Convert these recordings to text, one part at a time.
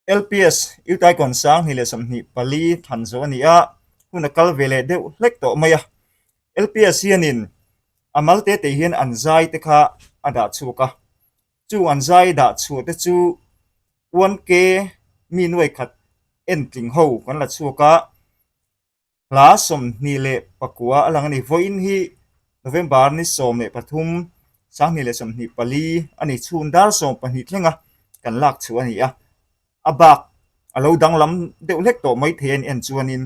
LPS Utaikon 2024 than zawh a ni a, hun a kal ve leh deuh hlek tawh mai a. LPS hianin a mal te te hian an zai te kha a dah chhuak a, chu an zai dah chhuah te chu 1K mi nuai khat entling ho kan la chhuak a. Hla 29 a lang a ni. Vawiin hi November ni 13, 2024 a ni. Chhun dar 12 thlenga kan lak chhuah a ni a. A bak a lo danglam deuh hlek tawh mai thei a ni en chuanin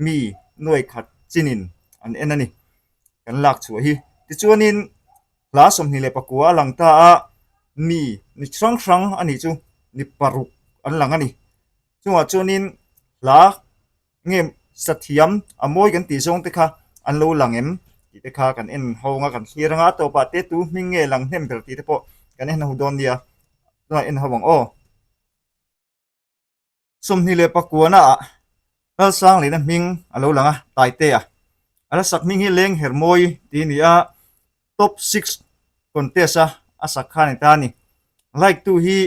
mi nuai khat chinin an en a ni. Kan lak chhuah hi. Tichuanin hla 29 a lang ta a, mi ni hrang hrang a nih chu ni paruk an lang a ni. Chungah chuanin hla Nge sathiam a mawi kan tih zawng te kha an lo lang em tih te kha kan en ho anga kan thlir anga a tawpah te tu hming nge lang hnem ber tih te pawh kan en ho dawn nia tunah en ho ang aw. 29 ah Lalsanglina hming a lo lang a Taitea a la sak hming hi Leng Hermawi tih a ni a top six contest a a sak kha a ni ta a ni like tu hi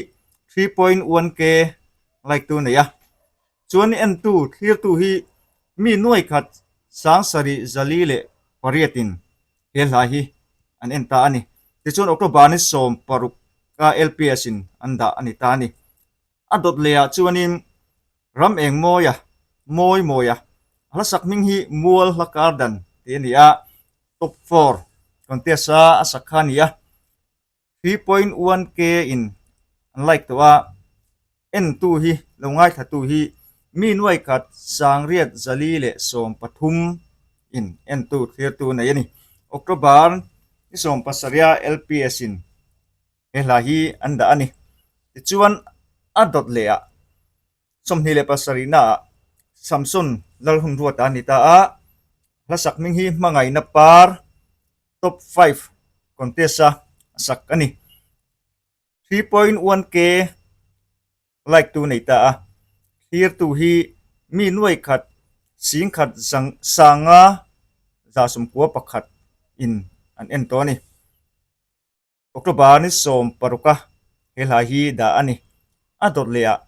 3.1k like tu a nei a. Chuan entu thlirtu hi mi nuai khat 7408 in he hla hi an en ta a ni. Tichuan October ni 16 a LPS in an dah a ni ta a ni. A dawt leh ah chuanin ram eng mawia, mawi mawia, a hla sak hming hi Mual Hla Kar Dan tih a ni a, Top four contest a a sak kha a ni a. 3.1K in an like tawh a, entu hi lo ngaithlatu hi mi nuai khat 8413 in entu thlirtu a nei a ni. October ni 17 a LPS in he hla hi an dah a ni. Tichuan a dawt leh ah 27 na ah Samson Lalhunruata a ni ta a, hla sak hming hi Hmangaihna Par Top five contest a sak a ni. 3.1K like tu nei ta a, thlirtu hi mi nuai khat 10,000 591 in an en tawh a ni. October ni 16 a he hla hi dah a ni. A dawt leh ah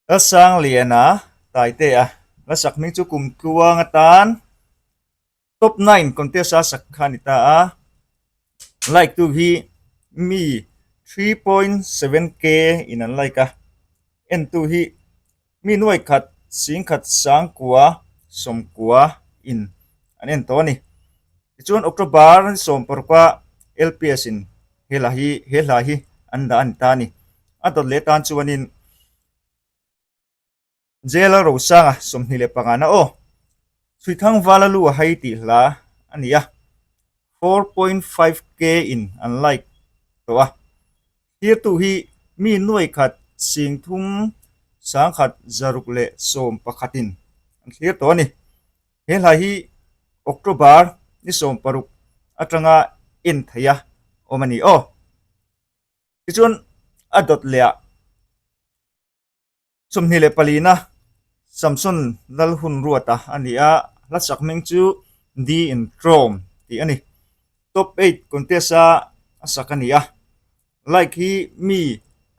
Lalsangliana Taitea hla sak hming chu kum tluang atan Top nine contest a sak kha a ni ta a, like tu hi mi 3.7k in an like a, en tu hi mi nuai khat 10,990 in an en tawh a ni. Tichuan October ni 16 a LPS in he hla hi he hla hi an dah a ni ta a ni. A dawt leh tan chuanin Jail a Rosanga 25 na aw. Chhuithang vala lu a hai tih hla a ni a, 4.5k in an like tawh a. Thirtu hi mi nuai khat 3,000 111 in an thlir tawh a ni. He hla hi October ni 16 atanga en theih a awm a ni aw. Tichuan a dawt leh ah. 24 na Samson Lalhunruata a ni a, hla sak hming chu Di in Trawm tih a ni. Top eight contest a a sak a ni a, like hi mi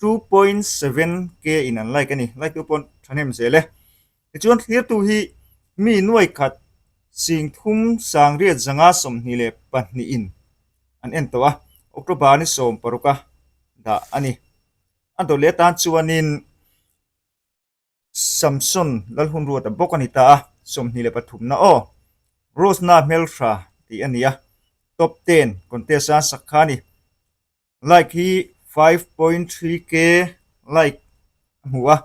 2.7k in an like a ni, like tu pawh thahnem zel e. Tichuan thlirtu hi mi nuai khat 3922 in an en tawh a, October ni 16 a dah a ni. A dawt leh atan chuanin Samson Lalhunruata bawk a ni ta a, 23 na aw. Rose na hmeltha tih a ni a, top ten contest a sak kha a ni. Like hi 5.3k like a hmu a,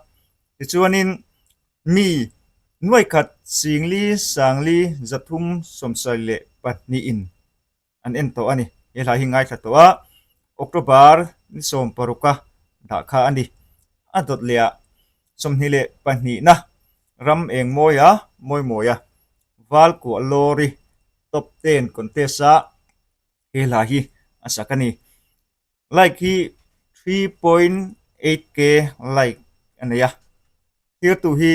tichuanin mi nuai khat 4 9 372 in an en tawh a ni. He hla hi ngaithla tawh a, October ni 16 a dah kha a ni. A dawt leh ah 22 na ram eng mawi a mawi mawi a val kuah lawri top ten contest a he hla hi a sak a ni. Like hi 3.8k like a nei a, thirtu hi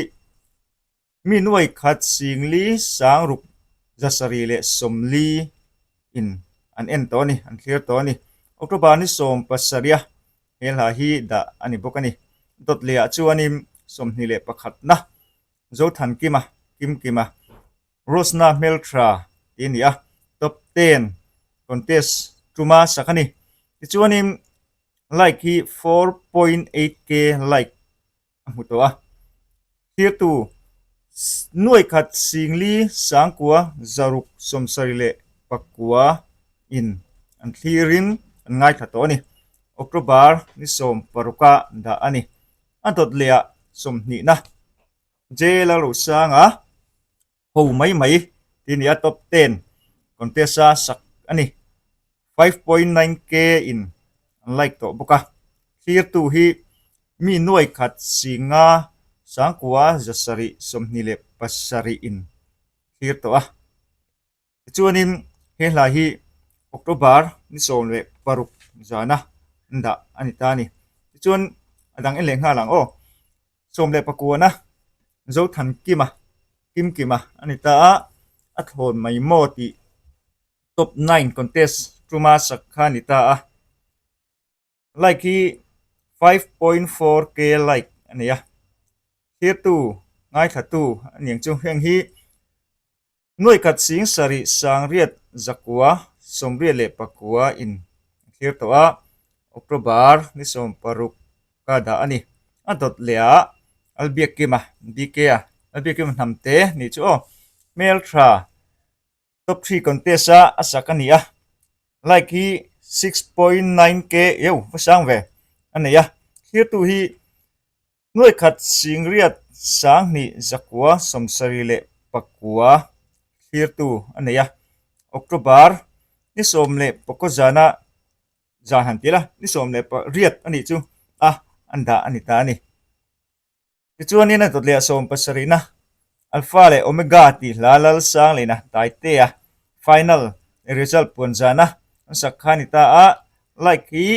Mi nuai khat 4 670 in an en tawh a ni, an thlir tawh a ni. October ni 17 a he hla hi dah a ni bawk a ni. Dawt lehah chuanin 21 na Zothankima, Kimkima, Rosna Hmeltha tih a ni a, Top ten contest tuma sak a ni. Tichuanin like hi 4.8k like a hmu tawh a. Thirtu nuaikhat singli sangkua zaruk sawmsarih leh pakua in an thlirin an ngaithla tawh a ni. October ni 16 ah dah a ni. A dawt leh ah 20 na Jail a Rosanga ho mai mai tih a ni a, top ten contest a sak a ni. 5.9k in an like tawh bawk a, thlirtu hi mi nuai khat singa sangkua zasarih 27 in thlir tawh a. Tichuanin he hla hi October ni 16 zana an dah a ni ta a ni. Tichuan a dang en leh nghal ang aw. 19 na Zothankima, Kimkima a ni ta a, a thlawn mai maw tih Top nine contest tuma sak kha a ni ta a. Like hi 5.4k like a nei a. Thirtu, ngaithlatu a ni ang chu. Heng hi nuaikhat sing sarih sangriat zakua 84 in a thlir tawh a. October ni 16 ka dah a ni. A dawt leh ah Albiakima, BK a, Albiakima hnamte nih chu aw. Hmeltha. Top 3 contest a a sak a ni a, like hi 6.9k eu va sang ve a nei a, thlirtu hi nuaikhat singriat sanghnih zakua 74 thlirtu a nei a, October ni 14 zana zan han ti la ni 18 a nih chu a an dah a ni ta a ni. Tichuanin a dawt leh a 70na Alpha leh Omega tih hla Lalsang lehna Taitea final result puan zana an sak kha a ni ta a, like hi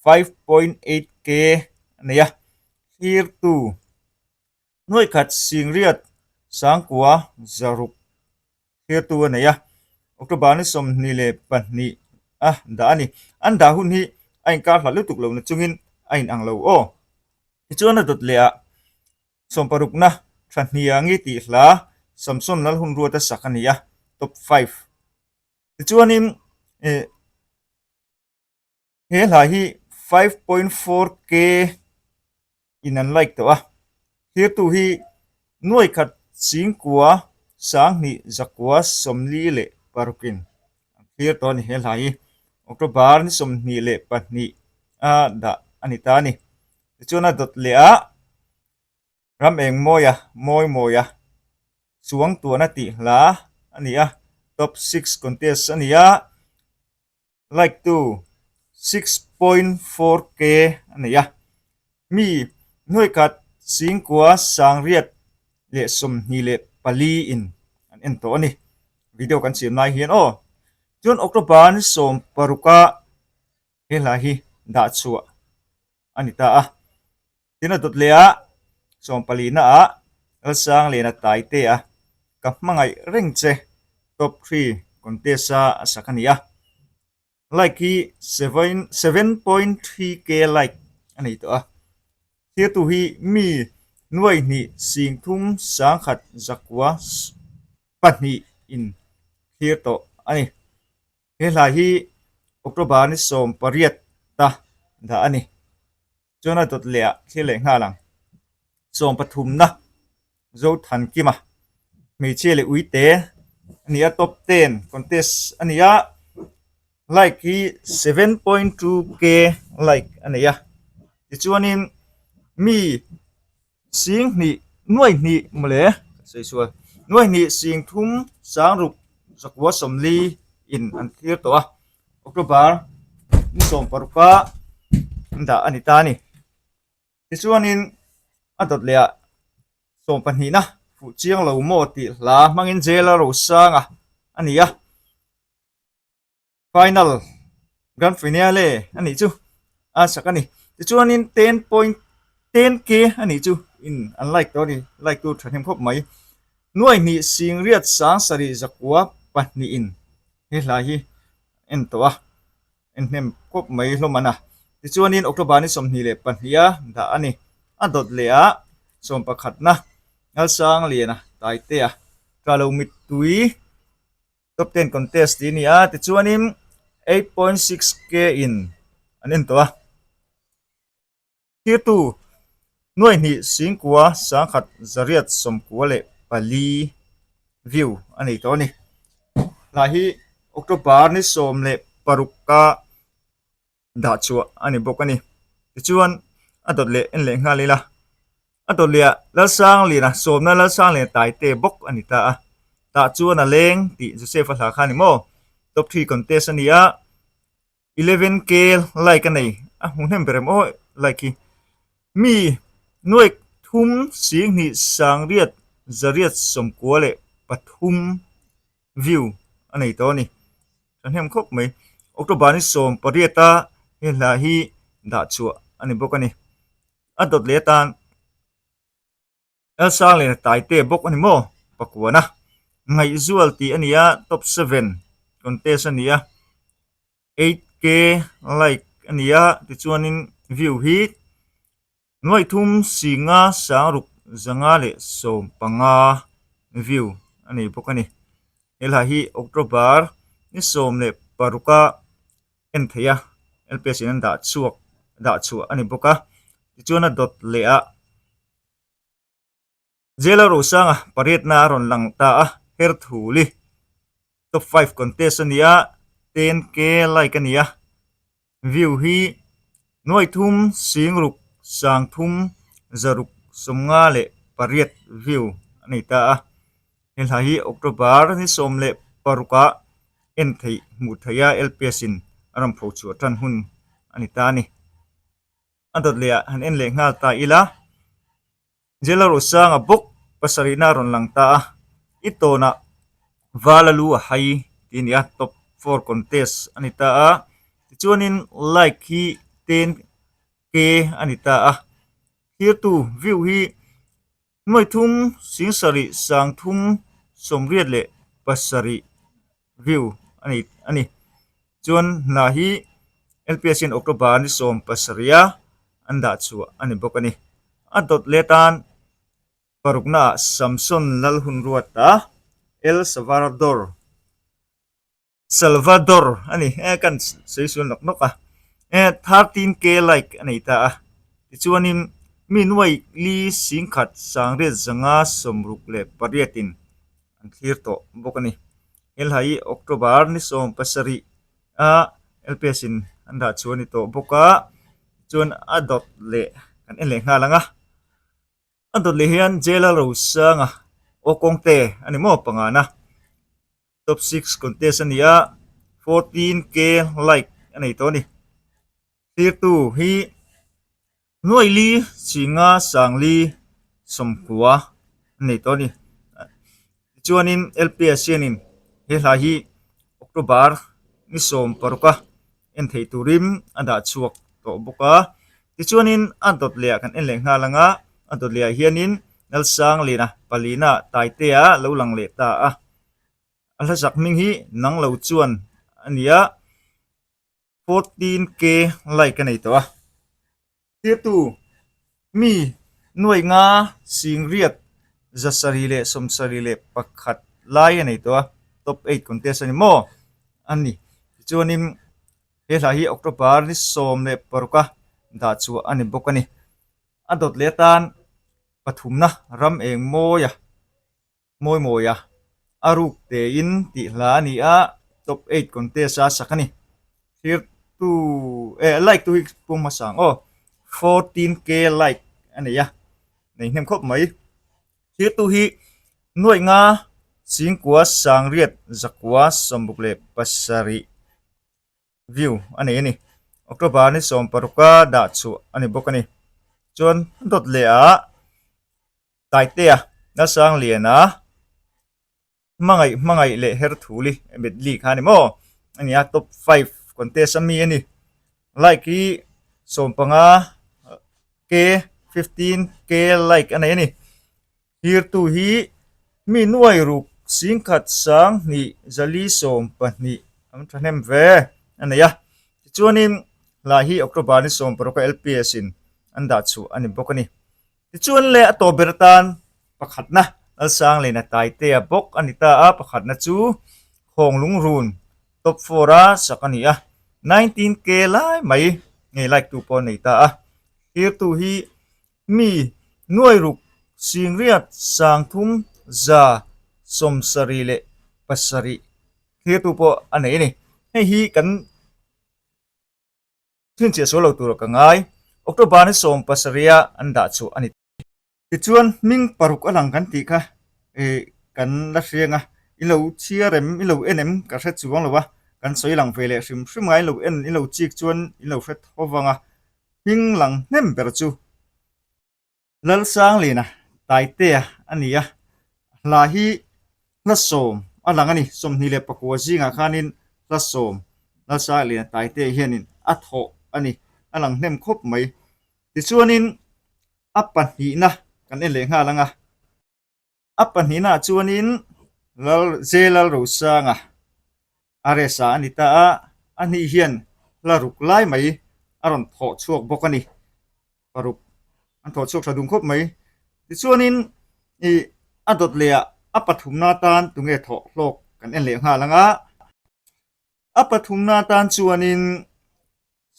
5.8k a nei a, thlirtu nuaikhat singriat sangkua zaruk thlirtu a nei a, October ni 22 a dah a ni. An dah hun hi a inkar hlat lutuk lo na chungin a inang lo aw. Tichuan a dawt leh ah 60 na Thahniangi tih hla Samson Lalhunruata sak a ni a, top 5. Tichuanin eh He hla hi 5.4k in an like tawh a, thlirtu hi nuaikhat singkua sanghnih zakua 46 in an thlir tawh a ni he hla hi. October ni 22 a dah a ni ta a ni. Tichuan a dawt leh ah ram eng mawia mawi mawia Suangtuahna tih hla a ni a, top 6 contest a ni a. Like tu 6.4k a nei a, mi nuaikhat singkua sangriat leh 24 in an en tawh a ni. Video kan siam lai hian aw. Chuan October ni 16 a he hla hi dah chhuah a ni ta a. Tin a dawt leh a 14 na ah Lalsang Lena Taite a ka hmangaih reng che top 3 contest a a sak a ni a. Like hi 7.3k like a nei tawh a. Thirtu hi mi nuai hnih singthum sangkhat zakua pahnih in thlir tawh a ni. He hla hi October ni 18 ta dah a ni. Chuan a dawt leh ah thlir leh nghal ang. 13 na Zothankima hmeichhia leh uite a ni a, top 10 contest a ni a, like hi 7.2k like a nei a. Tichuanin mi sing hnih nuai hnih mawle ka sawi sual nuai hnih sing thum sang ruk zakua 40 in an thlir tawh a. October ni 16 a an dah a ni ta a ni. Tichuanin a dawt leh ah 12 na fuh chiang lo maw tih hla hmangin jail a rosanga a ni a. Final grand finale a nih chu a sak a ni. Tichuanin 10.10k a nih chu in an like tawh a ni like tu thahnem khawp mai. Nuai hnih singriat sang sarih zakua pahnih in he hla hi en tawh a en hnem khawp mai hlawm an a. Tichuanin October ni 22 a dah a ni. A dawt leh ah sawmpakhatna Ngalsangliana Taitea Ṭalo mittui Top ten contest tih a ni a, tichuanin 8.6K in an en tawh a. Thirtu nuaihnih singkua sangkhat zariat sawmkua leh pali view a nei tawh a ni. Hnah hi October ni 16 a dah chhuah a ni bawk a ni. Tichuan a dawt leh en leh nghal ila a dawt leh ah Lalsangliana sawmna Lalsangliana Taite bawk a ni ta a. Tah chuan a leng tih Joseph a hla kha a ni maw? Top 3 contest a ni a. 11K like a nei a hmu hnem ber em aw like hi mi nuai thum singhnih sangriat zariat sawmkua leh pathum view a nei tawh a ni thahnem khawp mai October ni 18 a he hla hi dah chhuah a ni bawk a ni a dawt leh atan. Lalsangliana Taite bawk a ni maw? Pakuana Ngaihzual tih a ni a, top 7 contest a ni a, 8K like a ni a, tichuanin view hi nuaihthum singa sangruk zanga leh 15 view a nei bawk a ni. He hla hi October ni 16 a en theih a, LPS in an dah chhuak dah chhuah a ni bawk a, tichuan a dawt leh ah Jailer Rosanga pariatna a rawn lang ta a, Herthuli top 5 contest a ni a, 10K like a ni a, view hi nuaithum singruk sangthum zaruk 58 view a nei ta a, he hla hi October ni 16 ah en theih hmuh theih a LPS in a rawn pho chhuah tan hun a ni ta a ni. A dawt leh ah han en leh nghal ta ila, Jailer Rosanga bawk pasarihna a rawn lang ta a, i tawnah Vala lu a hai tih a ni a, top 4 contest a ni ta a, tichuanin like hi 10K a ni ta a, thirtu view hi Nuaithum singsarih sangthum 87 view a nei a ni. Chuan hna hi LPS hian October ni 17 a an dah chhuah a ni bawk a ni. A dawt leh atan parukna ah Samson Lalhunruata El Salvador Salvador a ni e kan sawi sual nawk nawk a e 13K like a nei ta a tichuanin mi nuai li singkhat sangriat zanga 68 in an thlir tawh bawk a ni helha hi October ni 17 a LPS in an dah chhuah a ni tawh bawk a chuan a dawt leh kan en leh nghal ang a. A dawt leh hian Jail a Rosanga aw kawngte a ni maw pangana. Top 6 contest a ni a, 14K like a nei tawh a ni. Thirtu hi nuai li chinga sangli 90 a nei tawh a ni. Tichuanin LPS hianin he hla hi October ni 16 a en theih turin a dah chhuak tawh bawk a. Tichuanin a dawt leh ah kan en leh nghal ang a, a dawt leh ah hianin Lalsangliana palina Taitea lo lang leh ta a. A hlazak hming hi nang lo chuan a ni a, 14K like a nei tawh a. Tirtu mi nuai nga singriat 771 lai a nei tawh a, top 8 contest a ni maw a ni. Tichuanin he hla hi October ni 16 a dah chhuah a ni bawk a ni. A dawt leh atan pathumna ram eng mawi a. Mawi mawi a, a ruk tein tih hla a ni a, top 8 contest a sak a ni. Thirtu eh like tu hi pum hmasa ang aw, 14K like a nei a, nei hnem khawp mai. Thirtu hi nuaih nga singkua sangriat zakua 67 view a nei a ni. October ni 16 a dah chhuah a ni bawk a ni. Chuan dawt leh ah. Taitea, Lalsangliana, Hmangaih Hmangaih leh Herthuli medley kha a ni maw? A ni a, top 5 contest a mi a ni. Like hi 15 K, 15 K like a nei a ni. Hlirtu hi mi nuai ruk singkhat sang hnih zali 12 an thahnem ve a nei a. Tichuanin hla hi October ni 16 a LPS in an dah chhuah a ni bawk a ni. Tichuan le a tawp ber atan pakhatna Lalsanglena Taitea bawk a ni ta a, pakhatna chu Khawnglungrun top four a sak a ni a, 19K lai mai ngei like tu pawh a nei ta a. Thirtu hi mi nuairuk singriat sangthum 177 thirtu pawh a nei a ni. Hei hi kan Chhinchhiah sual lo tur ka ngai. October ni 17 a an dah chhuah a ni. Tichuan hming paruk a lang kan tih kha ih kan la hriang a, i lo chhiar em, i lo en em ka hre chuang lo a, kan sawi lang ve leh hrim hrim a, i lo en, i lo chik chuan i lo hre tho vang a, hming lang hnem ber chu. Lalsanglina Taitea a ni a, hla hi hla sawm a lang a ni. 29 zingah khanin hla sawm Lalsanglina Taitea hianin a thawh a ni, a lang hnem khawp mai. Tichuanin a pahnihna kan en leh nghal ang a. A pahnihnaah chuanin Lal J Lalrosanga a resa a ni ta a, a hnih hian hla ruk lai mai a rawn thawh chhuak bawk a ni. Paruk an thawh chhuak tha dun khawp mai. Tichuanin ih a dawt leh ah a pathumna atan tunge thawh hlawk kan en leh nghal ang a. A pathumna atan chuanin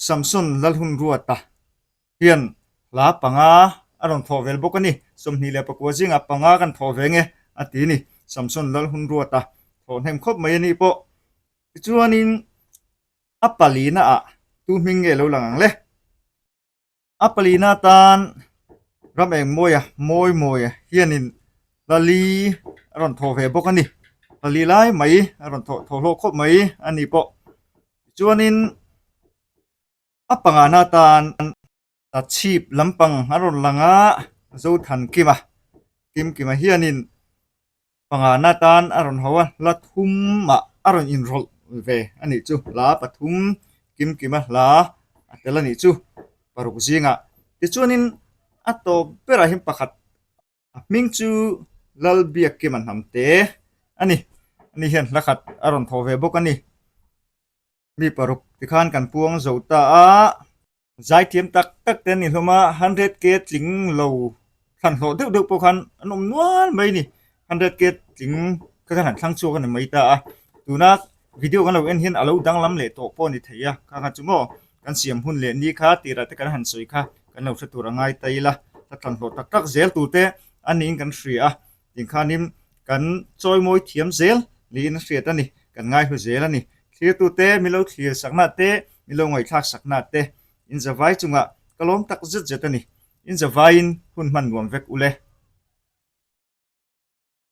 Samson Lalhunruata hian hla panga a rawn thawh vel bawk a ni. 29 zingah panga kan thawh ve nge a ti a ni. Samson Lalhunruata thawh hnem khawp mai a nih pawh. Tichuanin a palina ah tu hming nge lo lang ang le? A palina atan ram eng mawia mawi mawia hianin hla li a rawn thawh ve bawk a ni. Hla li lai mai a rawn thawh thawh hlawh khawp mai a ni pawh. Tichuanin a pangana atan ta chhip lampang a rawn lang a, Zothankima, Kimkima hianin pangana atan a rawn ho a, hla thumah a rawn inrawlh ve a nih chu. Hla pathum Kimkima hla a tel a nih chu paruk zingah. Tichuanin a tawp berah hian pakhat A hming chu Lalbiakkima Hnamte a ni. Ani hian hla khat a rawn thawh ve bawk a ni. Mi paruk tikhan kan puang zo ta a. Zaithiam tak tak te an ni hlawm a, 100K tling lo thlan hlawh deuh deuh pawh khan an awm nual mai a ni. 100K tling kha khan han thlang chhuak a ni mai ta a. Tuna video kan lo en hian a lo danglam leh tawh pawh a ni thei a, kha kha chu maw kan siam hun leh ni kha tirah te kan han sawi kha kan lo hre tur a ngai ta ila, ka thlan hlawh tak tak zel tur te a niin kan hria a, tinkhanin kan chawimawi thiam zel niin a hriat a ni, kan ngaihlu zel a ni. Thlirtu te, mi lo thlir sakna te, mi lo ngaihthlak sakna te, in zavai chungah ka lawm tak zet zet a ni. In zavaiin hun hman nuam vek ule.